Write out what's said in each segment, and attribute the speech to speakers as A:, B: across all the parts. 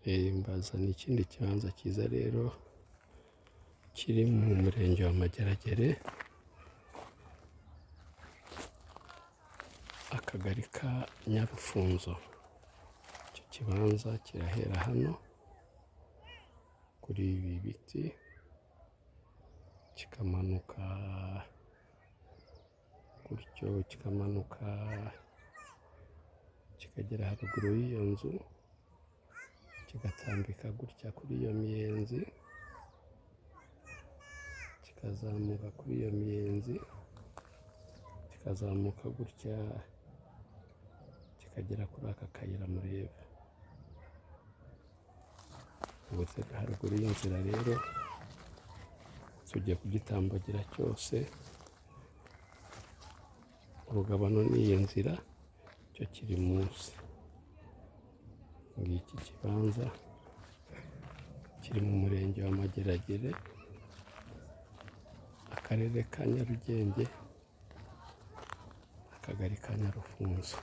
A: Mbazaniye ikindi kibanza cyiza rero kiri mu murenge wa Mageragere, akagari ka Nyarufunzo. Icyo kibanza kirahera hano kuri ibi biti, kikamanuka gutyo, kikamanuka kikagera haruguru y'iyo nzu, kigatambika gutya kuri iyo miyenzi, kikazamuka kuri iyo miyenzi, kikazamuka gutya kikagera kuri aka kayira mureba. Ubu turi haruguru y'inzira rero, tugiye kugitambagira cyose, urugabano ni iyi nzira, cyo kiri munsi. Ngiki kibanza kiri mu murenge wa Mageragere, akarere ka Nyarugenge, akagari ka Nyarufunzo.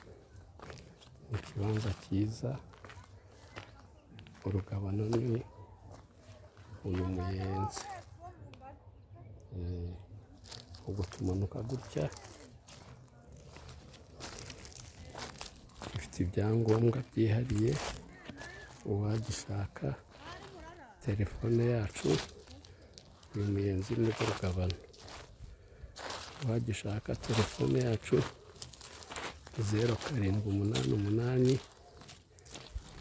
A: Ni ikibanza cyiza, urugabano ni uyu muyenzi. Ubwo tumanuka gutya, gifite ibyangombwa byihariye, uwagishaka telefone yacu, uyu muyenzi ni rwo rugabano. Uwagishaka telefone yacu 0788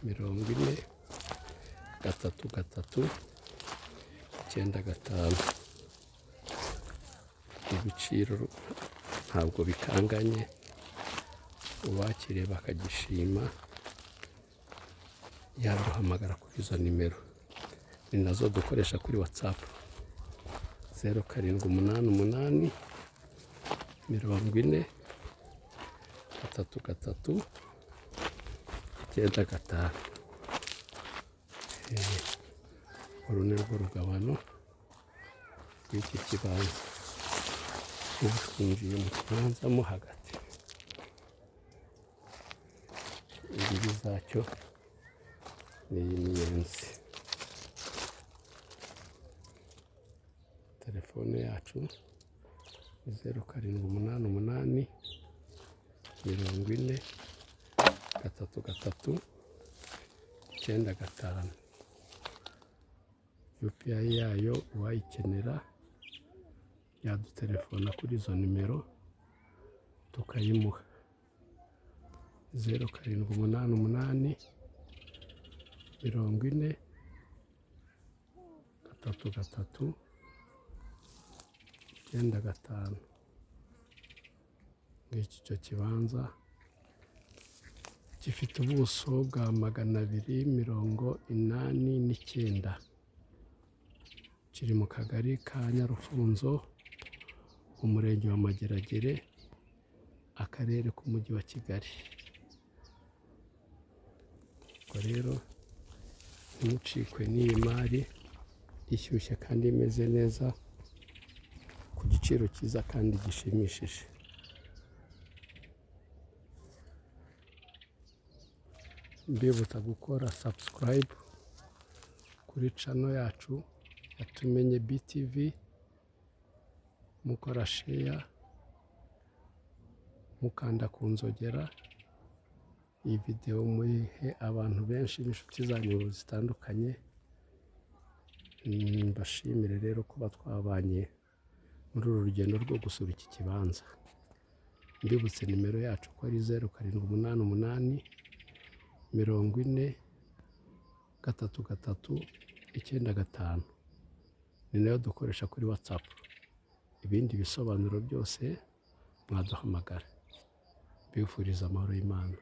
A: 40 3 3 9 5. Ibiciro ntabwo bikanganye, uwakireba akagishima yaduhamagara kuri izo nimero, ni nazo dukoresha kuri WhatsApp: 0788 40 3 3 9 5. Uru ni rwo rugabano rw'iki kibanza. Ubu twinjiye mu kibanza mo hagati. Imbibi zacyo ni iyi miyenzi. Telefone yacu ni 0788 40 3 3 9 5. UPI yayo uwayikenera yadutelefona kuri izo nimero tukayimuha: 0788 40 3 3 9 5. Ngiki icyo kibanza gifite ubuso bwa 289, kiri mu kagari ka Nyarufunzo, umurenge wa Mageragere, akarere k'umujyi wa Kigali. Ubwo rero ntimucikwe n'iyi mari ishyushye kandi imeze neza ku giciro cyiza kandi gishimishije. Mbibutsa gukora subscribe kuri channel yacu ya Tumenye BTV, mukora share, mukanda ku nzogera, iyi videwo muyihe abantu benshi n'inshuti zanyu zitandukanye. Mbashimire rero kuba twabanye muri uru rugendo rwo gusura iki kibanza. Mbibutse nimero yacu ko ari 0788 40 3 3 9 5, ni nayo dukoresha kuri WhatsApp. Ibindi bisobanuro byose mwaduhamagara. Mbifuriza amahoro y'Imana.